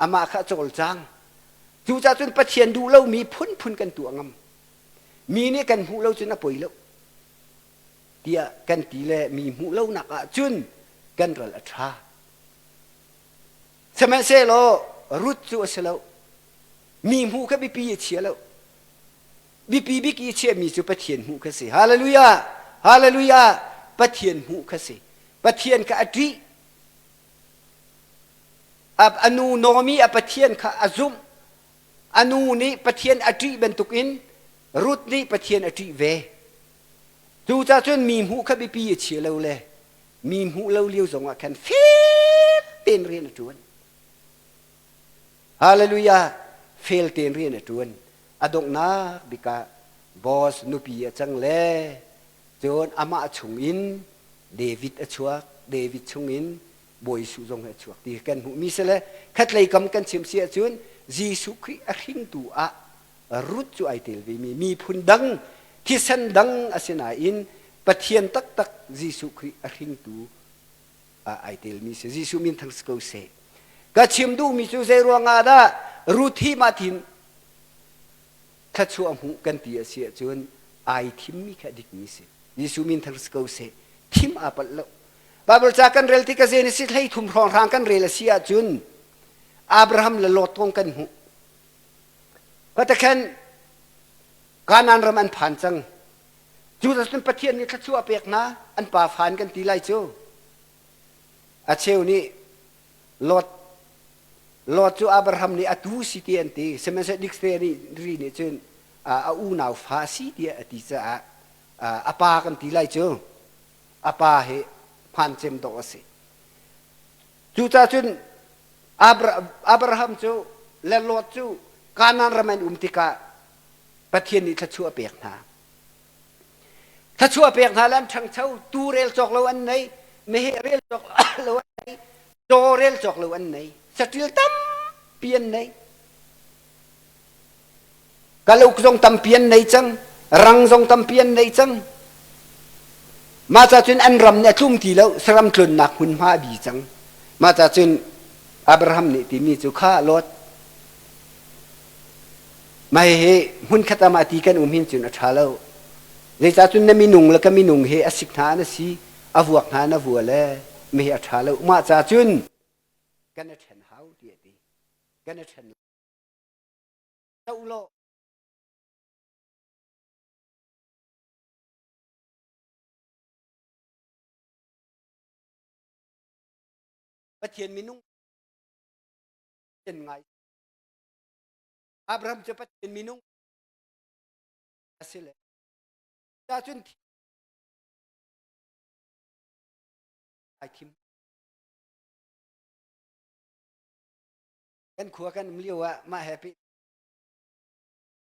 amah kha a cawlcang cucaah cun Pathian duh lomi phunphun kan tuah ngam mi nih kan hmuh lo cun a poi lo tiah kan ti le mi hmuh lonak ah cun kan ral a ṭha sihmanhsehlaw Ruth cu a si lo mi hmuh kha biapi a chia lo biapi bik i chiahmi cu Pathian hmuh kha si hallelujah hallelujah Pathian hmuh kha si Pathian kha a ṭih A nu Naomi a Pathian kha a zumh. A nu nih Pathian a ṭih bantukin Ruth nih Pathian a ṭih ve. Cucaah cun mi hmuh kha biapi a chia lo le mi hmuh lo lio zongah khan fel tein rian a ṭuan. Hallelujah! Fel tein rian a ṭuan. A donghnak bik ah boss nupi a cang le cun amah chungin David a chuak. David chungin Bawi Jesuh zong hi a chuak ti kan hmuhmi si le khatlei kam kan chim si ahcun Jesuh Khrih a hringtu ah Ruth cu ai tel vemi miphun dang thisen dang a si nain Pathian taktak Jesuh Khrih a hringtu ah ai telmi si Jesuh min thang si ko seh ka chim duhmi cu zei ruangah dah Ruth hi mah thin Thluachuah hmuh kan ti a si ahcun ai thimmi kha a dikmi si. Jesuh min thang si ko seh. Thim aa palh lo. Bible ca kan rel tik a Genesis 13 hrawnghrang kan rel a si ahcun Abraham le Lot kong kan hmuh. Khatakhan Kanaan ram an phan cang. Cucun Pathian nih thluachuah a pek hna, an pa fan kan ti lai cu. A cheu nih Lot Lot cu Abraham nih a tu si ti an ti. Sihmanhsehlaw dictionary nih nih cun a unau fa a si tiah a ti caah a pa kan ti lai cu. A pa hi hmaan cem dawh a si. Cucaah cun Abraham cu le Lot cu Kanaan ram an um tikah Pathian nih thluachuah a pek hna. Thluachuah a pek hna le an ṭhangcho, tuu rel cawk lo an nei, meheh rel cawk lo an nei, caw rel cawk lo an nei, saṭil tampi an nei. Kalauk zong tampi an nei cang, rang zong tampi an nei cang. Mah ca cun an ram nih a tlum ti lo, saram tlunnak hmunhma a bi cang. Mah ca cun Abraham nih timi cu kha Lot Mah hihi hmunkhat ah mah ti kan um hin cun a ṭha lo. Zeicah cun na minung le ka minung hi a sik hna an si, a vuak hna an a vua le mi hi a ṭha lo. Mah ca cun kan i ṭhen hau ti a ti. Kan i ṭhen lo law Pathian minung ngai Abraham cu Pathian minung a si le cun ai thim. Kan khua kan um lio ah mah he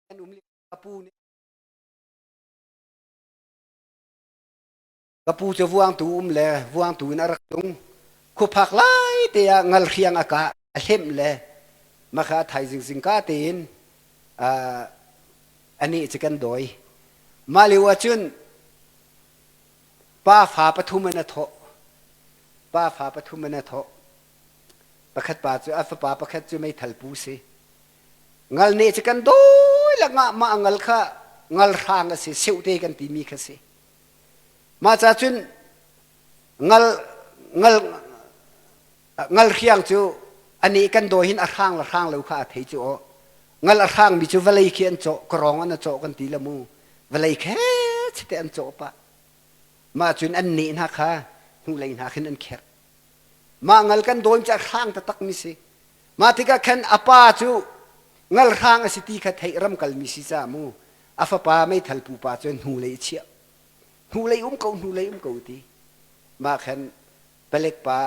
kan um lio ka pu nih Ka pu cu vuangtu um le vuangtu in a rak tlung. Khuaphak lai te ah ngalhriang a kah, a hlemh le makha thaizing zingka tein anih cu kan dawi. Mah lio ah cun pa fa pathum an a thawh. Pa fa pathum an a thawh. Pakhat pa cu a fapa pakhat cu meithal pu si. Ngal ne cu kan dawi le ngah mah ngal kha ngal hrang a si, seuhte kan timi kha si. Mah ca cun ngal ngal ngal hriang cu ani kan dawi hin a hrang le hrang lo kha a thei cu aw. Ngal a hrang mi cu vawlei khi an cawh, kawrong an a cawh kan ti la mu. Vawlei khe chite an cawh pah. Mah cun an neh hna kha hnulei hna khin an kherh. Mah ngal kan dawi cu a hrang taktak mi si. Mah tikah khan a pa cu ngal hrang a si ti kha theih ram kalmi si ca mu. A fapa meithal pupa cu hnulei a chiah. Hnulei um ko, hnulei um ko ti. Mah khan palek pa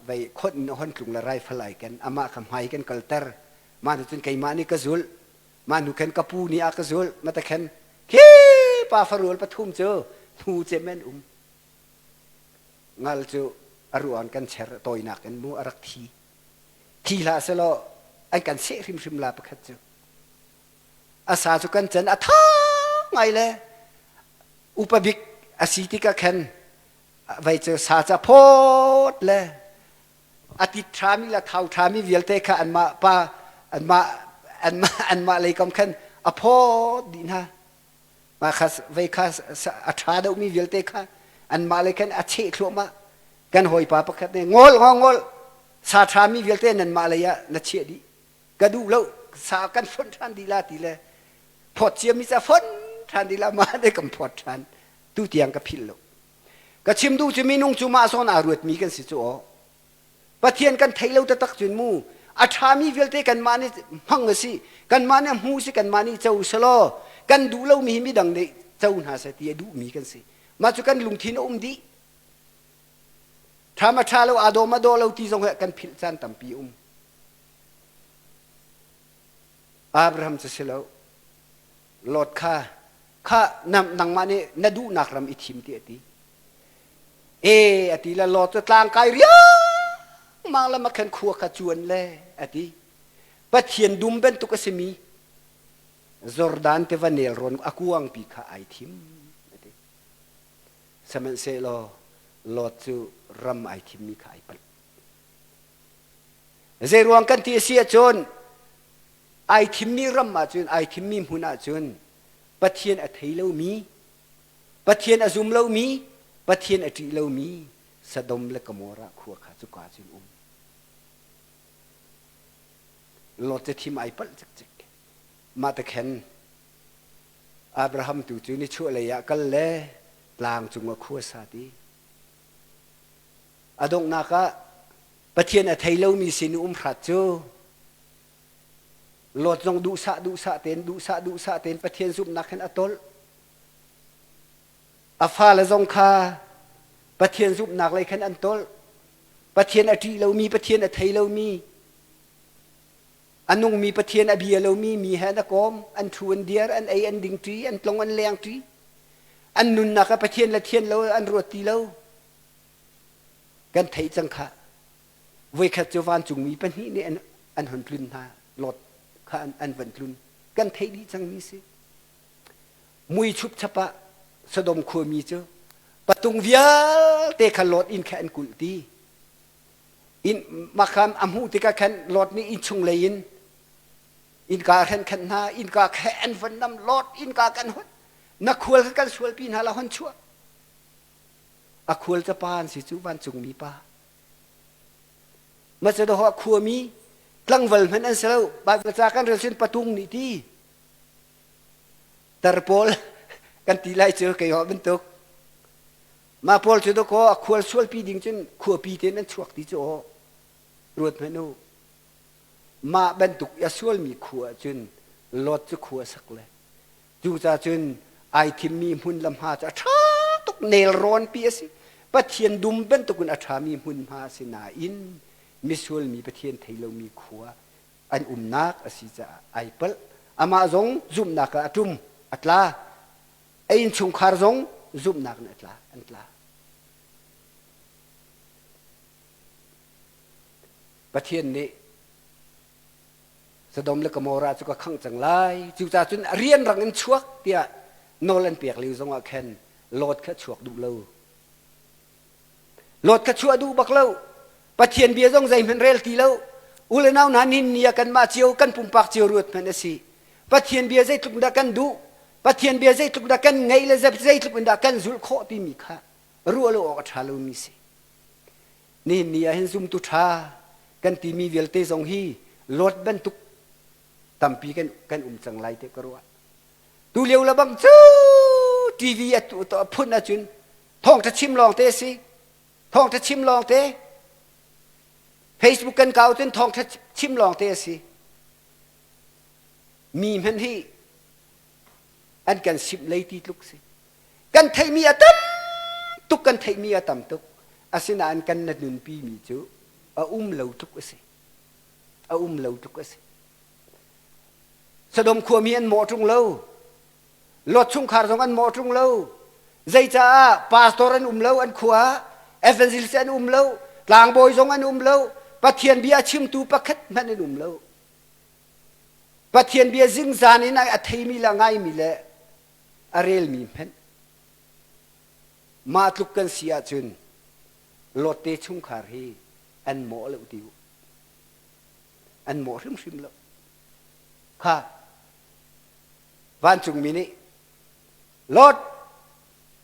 vei khawt in a hon tlung le rifle ai ken. Amah kha hmai kan kalter. Mah nu cun keimah nih ka zulh. Mah nu khan ka pu nih a ka zulh. Mah ta khan khi pa farual pathum cu hnu cem an um. Ngal cu a ruan kan cher tawinak in mu a rak thi. Thi hlah selaw an kan seh hrimhrim la pakhat cu. A sa cu kan can a tha ngai le upa bik a si tikah khan vei cu sa ca phawt le a tit ṭhami le thau ṭhami vialte kha anmah pa anmah anmah anmah lei kam khan a phawt dih hna. Mah kha vei kha a ṭha deuhmi vialte kha anmah lei khan a cheh thluahmah. Kan hawipa pakhat nih ngol ngol ngol sa ṭhami vialte nanmah lei ah na chiah dih. Ka duh lo sa kan fonh ṭhan dih la ti le phawt ciami ca fonh ṭhan dih la mah le kan phawt ṭhan tu tiang ka philh lo. Ka chim duh cu minung cu mah zawn aa ruatmi kan si cu aw. Pathian kan theih lo taktak cun mu a ṭhami vialte kanmah nih hmang a si kanmah nih hmu si kanmah nih co selaw kan duh lomi hi midang nih co hna seh ti a duhmi kan si. Mah cu kan lungthin a um dih. Ṭha ma ṭha lo aa daw ma daw lo ti zong hi kan philh caan tampi um. Abraham cu si lo. Lot kha kha nangmah nih na duhnak ram i thim ti a ti. E a ti le Lot cu tlang kai riangmang le makhan khua kha cuan le a ti. Pathian dum bantuk a simi Jordan tiva nelrawn a kuangpi kha ai thim a ti. Sihmanhsehlaw Lot cu ram ai thimmi kha ai palh. Zeiruang kan ti a si ahcun. Ai thimmi ram ahcun, ai thimmi hmun ahcun Pathian a thei lomi, Pathian a zum lomi, Pathian a ṭih lomi Sodom le Gomorrah khua kha cuka cun um. Lot cu thim ai palh cikcek. Mah te khen Abraham tu cu nichuahlei ah kal le tlang cung ah khua sa ti. A donghnak ah Pathian a thei lomi sin um hrat cu Lot zong duhsah duhsah tein duhsah duhsah tein Pathian zumhnak hin a tolh. A fale zong kha Pathian zumhnak lei khan an tolh. Pathian a ṭih lomi, Pathian a thei lomi, a nungmi Pathian a bia lomi mi he an a kawm, an ṭhu an diar, an ei an ding ṭi, an tlong an leng ṭi. An nunnak ah Pathian le thian lo an ruat ti lo. Kan theih cang khah. Voikhat cu vancungmi pahnih nih an, an hon tlun hna, Lot kha an, an van tlun. Kan theih dih cangmi si. Mui chupchap ah Sodom khuami cu patung vialte kha Lot inn kha an kulh ti. Inn makham a hmuh tikah khan Lot nih innchung lei in innka a hren khan hna, innka kha an von nam Lot innka kan hon. Na khual kha kan sualpi hna la hon chuah. A khual ca pa an si cu vancungmi pa. Macedonia khuami tlangval hmanh an si lo. Bible ca kan rel cun patung nih ti. Tar pawl kan ti lai cu kei ho bantuk. Mah pawl cu dakaw a khual sualpi ding cun khuapi tein an chuak ti cu aw. Ruat hmanh u. Mah bantuk a sualmi khua cun Lot cu khua sak le Cucaah cun ai thimmi hmun le hma cu a ṭha tuk nelrawn pi a si. Pathian dum bantukin a ṭhami hmunhma a si nain misual mi Pathian thei lomi khua an umnak a si caah ai palh. Amah zong zumhnak ah a ṭum, a tla. A innchungkhar zong zumhnak in a tla, an tla. Pathian nih Sodom le Gomorrah cu ka khangh cang lai. Cucaah cun a rianrang in chuak tiah nawl an pek lio zongah khan Lot kha chuak duh lo. Lot kha chuah duh bak lo. Pathian bia zong zeihmanh rel ti lo. U le nau hna nihin ni ah kanmah cio kan pumpak cio ruat hmanh a si. Pathian bia zeitluk dah kan duh, Pathian bia zeitluk dah kan ngaih le zeitluk in dah kan zulh khawh timi kha ruah lo awk a ṭha lomi si. Nihin ni ah hin zumtu ṭha kan timi vialte zong hi Lot bantuk tampi kan, kan um cang lai te ka ruah. Tu lio le bang cu TV a phun ahcun thawngṭha chim lawng te si. Thawngṭha chim lawng te. Facebook kan kau cun thawngṭha chim lawng te a si. Mi hmanh hi an kan simh lei ti tluk si. Kan theihmi a tam tuk kan theihmi a tam tuk. Asinain kan na nunpi mi cu a um lo tluk a si. A um lo tluk a si. Sodom khuami an mawh ṭung lo. Lot chungkhar zong an mawh ṭung lo. Zeicaah pastor an um lo an khua ah, evangelist an um lo, tlangbawi zong an um lo, Pathian bia a chimtu pakhat hmanh an um lo. Pathian bia zingzan in a theimi le a ngaimi le a relmi hmanh mah tluk kan si ahcun Lotte chungkhar hi an mawh lo ti u. An mawh hrimhrim lo. Kha vancungmi nih Lot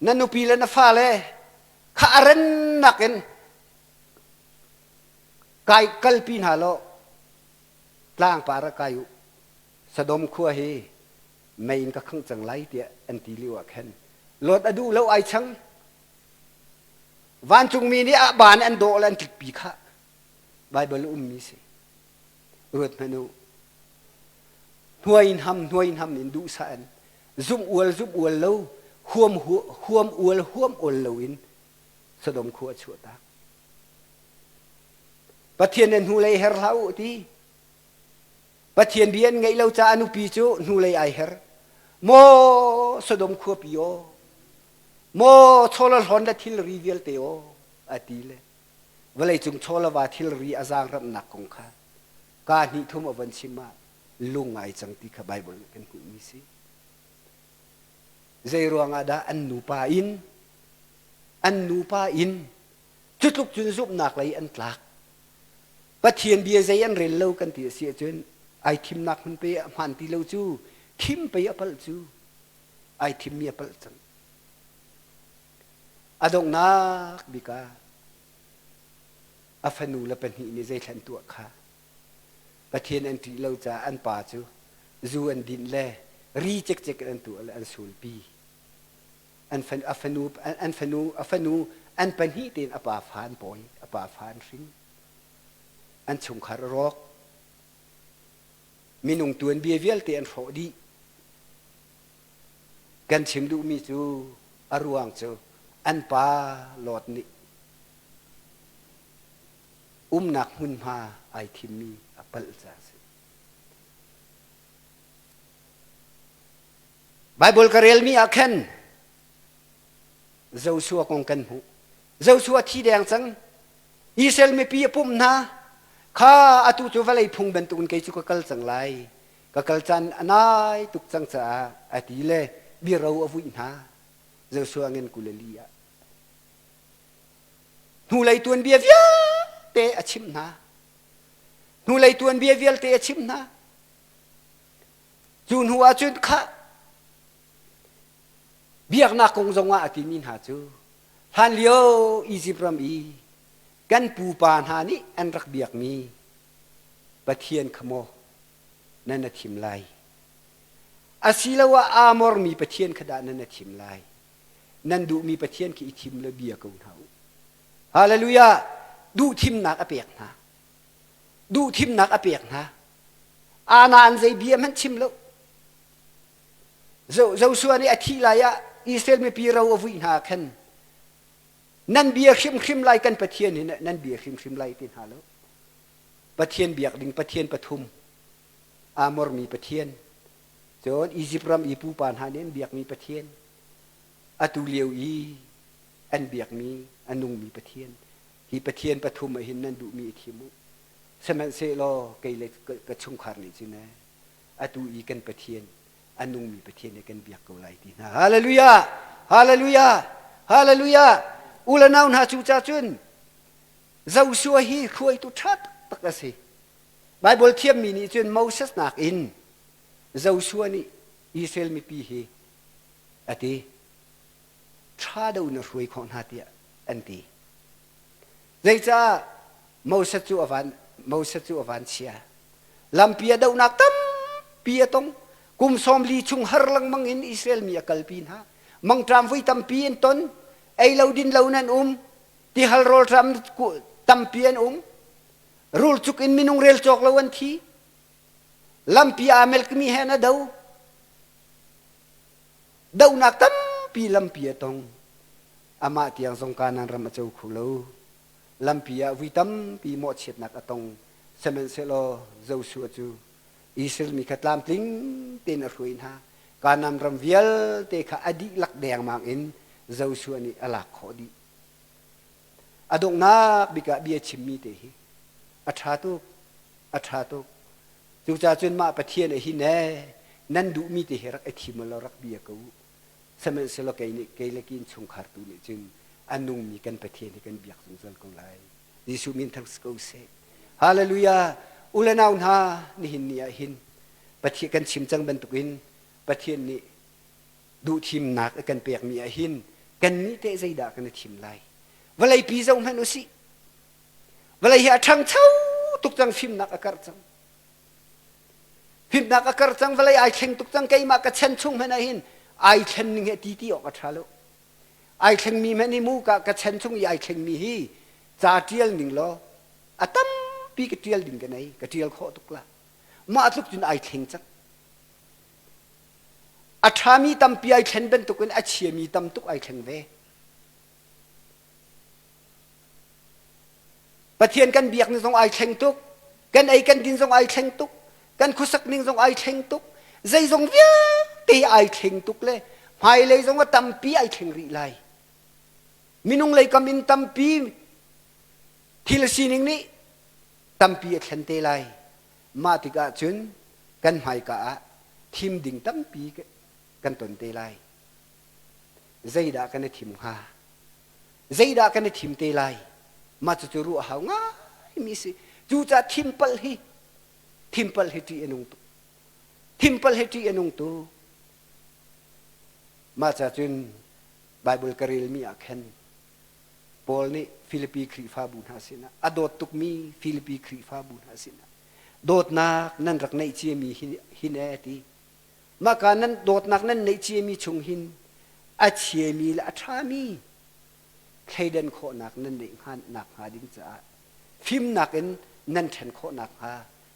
na nupi le na fale kha a rannak in kai kalpi hna law tlangpar ah kai u Sodom khua hi mei in ka khangh cang lai tiah an ti lio ah khan Lot a duh lo ai chang vancungmi nih a ban an dawh le an tlikpi kha Baibal ummi si ruat hmanh u hnuai ham hnuai ham in duhsah in zumh ual zumh ual lo huam huam ual huam ual lo in Sodom khua a chuah tak Pathian nih hnulei her hlah u ti Pathian bia an ngeih lo caah nupi cu hnulei ai her. Maw Sodom khuapi aw, maw chawla hlawn le thilri vialte aw, a ti le vawleicung chawla va thilri a zaangramhnak kong kha kaa hnih thum a von chim ah lung ai cang ti kha Baibal nih kan hmuhmi si. Zei ruangah dah an nupa in an nupa in cutluk cun zumhnak lei an tlak. Pathian bia zei an rel lo kan ti a si ahcun. Ai thimnak hmun pe a hmaan ti lo cu thim pei a palh cu ai thimmi a palh cang. A donghnak bik ah a fanu le pahnih nih zeithlan tuah kha Pathian an ṭih lo caah an pa cu zu an dinh le ri cikcek in an tuah le an sulpi. An a fanu an fanu a fanu an pahnih tein a pa fa an pawi, a pa fa an hring. An chungkhar a rawk. Minung tuanbia vialte an hrawh dih. Kan chim duhmi cu a ruang cu an pa Lot nih umnak hmunhma ai thimmi a palh caah a si. Baibal ka relmi ah khan Joshua kong kan hmuh. Joshua thi deng cang. Israel mipi a pumh hna. Kha atu cu vawlei phung bantukin kei cu ka kal cang lai. Ka kal caan a nai tuk cang caah a ti le biro a vuih hna. Joshua ngen 24 ah. Hnulei tuanbia vialte a chimh hna. Hnulei tuanbia vialte a chimh hna. Cu hnu ah cun khah biaknak kong zongah a timi hna cu hlanlio Izipt ram i kan pupa hna nih an rak biakmi Pathian kha maw nan a thim lai asiloah Amor mi Pathian kha dah nan a thim lai Nan duhmi Pathian khi i thim le bia ko hna u. Hallelujah! Duhthimnak a pek hna. Duhthimnak a pek hna. Ana an zei bia hmanh chim lo. Joshua nih a thih lai ah Israel mipi ro a vuih hna khan nan bia hrimhrim lai kan Pathian hi nan bia hrimhrim lai ti hna lo. Pathian biak ding Pathian pathum Amor mi Pathian cun Izipt ram i pupa hna nih an biakmi Pathian atu lio i an biakmi a nungmi Pathian hi Pathian pathum ah hin nan duhmi i thim u sihmanhsehlaw kei le ka chungkhar nih cun atu i kan Pathian a nungmi Pathian he kan biak ko lai ti hna hallelujah hallelujah hallelujah u le nau hna cu ca cun Joshua hi hruaitu ṭha taktak a si Baibal thiammi nih cun Moses nakin Joshua nih Israel mipi hi a ti. Ṭha deuh in a hruai khawh hna tiah an ti. Zeicah Moses cu a van Moses cu a van chia. Lampi a dohnak tampi a tong. Kum 40 chung har lengmang in Israel mi a kalpi hna. Mangṭam voi tampi an ton. Ei lo din lo nan um. Tihal rawlṭam tampi an um. Rulcuk in minung rel cawk lo an thi. Lampi aa melkmi he na do. Dohnak tampi lampi a tong. Amah tiang zong Kanaan ram a co kho lo. Lampi ah vui tampi mawhchiatnak a tong. Sihmanhsehlaw Joshua cu Israel mi kha tlamtling tein a hruai hna. Kanaan ram vialte kha a dihlak dengmang in Joshua nih a lak khawh dih. A donghnak bik ah bia chimmi te hi a ṭha tuk, a ṭha tuk. Cucaah cun mah Pathian a hin ee nan duhmi te hi rak i thim law rak bia ko u. Sihmanhsehlaw kei nih kei le kin chungkhar tu nih cun a nungmi kan Pathian hi kan biak zungzal ko lai. Jesuh min thang si ko seh. Hallelujah! U le nau hna nihin ni ah hin Pathian kan chim cang bantukin Pathian nih duhthimnak a kan pekmi ah hin kannih teh zeidah kan i thim lai vawleipi zoh hmanh usih vawlei hi a ṭhangcho tuk cang fimnak a karh cang fimnak a karh cang vawlei ai thleng tuk cang keimah ka chan chung hmanh ah hin ai thlen ning hi ti ti awk a ṭha lo ai thlengmi hmanh hi mu ka ka chan chung i ai thlengmi hi ca ṭial ning law a tampi ka ṭial ding ka nei ka ṭial khawh tuk la mah tluk cun ai thleng cang A ṭhami tampi ai thlen bantukin a chiami tam tuk ai thleng ve. Pathian kan biak ning zong ai thleng tuk. Kan ei kan din zong ai thleng tuk. Kan khuasak ning zong ai thleng tuk. Zeizong vialte ai thleng tuk le hmailei zong a tampi ai thleng rih lai. Minung lei kam in tampi thil sining nih tampi a thlen te lai. Mah tikah cun kan hmaika ah thim ding tampi kan ton te lai. Zeidah kan i thim hnga? Zeidah kan i thim te lai? Mah cucu ruah hau ngaimi si. Cucaah thim palh hi Thimpal hi ṭih a nung tuk. Thimpal hi ṭih a nung tuk. Mah ca cun Baibal ka relmi ah khan Paul nih Filipi Khrihfabu hna sinah a dawt tukmi Filipi Khrihfabu hna sinah dawtnak nan rak neih ciami hin ee ti. Mahka nan dawtnak nan neih ciami chung hin a chiami le a ṭhami thleidan khawhnak nan neih hnga nakhnga ding caah fimnak in nan ṭhen khawh nakhnga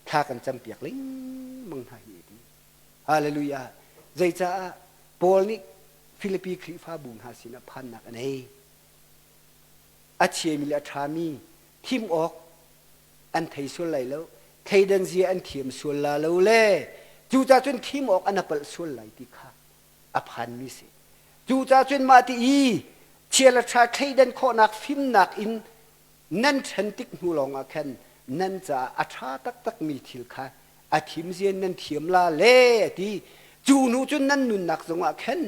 thla kan campiak lengmang hna hi a ti. Hallelujah. Zeicaah Paul nih Filipi Khrihfabu hna sinah phannak a nei. A chiami le a ṭhami thim awk an thei sual lai lo, thleidan zia an thiam sual la lo le cucaah cun thim awk an apalh sual lai ti kha a phanmi si. Cucaah cun mah ti i chia le ṭha thleidan khawhnak fimnak in nan ṭhen tik hnu lawngah khan nan caah a ṭha taktakmi thil kha a thim zian nan thiam la le a ti. Cu hnu cun nan nunnak zongah khan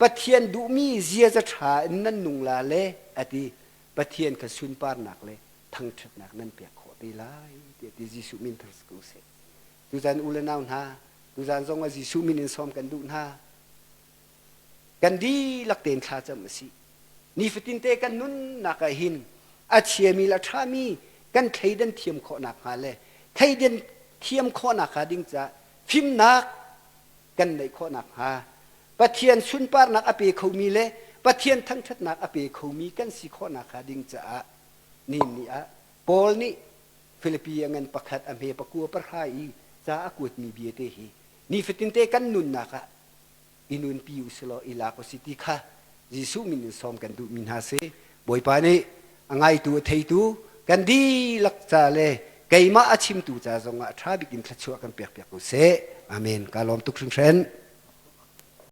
Pathian duhmi ziaza ṭha in nan nung la le a ti. Pathian kha sunparnak le thangṭhatnak nan pek khawh te lai tiah ti Jesuh min thar si ko seh. Tuzan u le nau hna, tuzan zong ah Jesuh min in sawm kan duh hna. Kan dihlak tein thlacam a si. Nifatin te kan nunnak ah hin a chiami le a ṭhami kan thleidan thiam khawh nakhnga le thleidan thiam khawh nakhnga ding caah fimnak kan neih khawh nakhnga Pathian sunparnak a pe khomi le Pathian thangṭhatnak a pe khomi kan si khawh nakhnga ding caah nihin ni ah Paul nih Filipi a ngan pakhat a hme pakua pahra i ca a kuatmi bia te hi nifatinte kan nunnak ah i nunpi u silaw i lak u si ti kha Jesuh min in sawm kan duhmi hna si. Bawipa nih a ngaitu a theitu kan dihlak ca le keimah a chimtu ca zongah a ṭha bik in thluachuah kan pekpiak ko seh. Amen. Ka lawm tuk hringhran.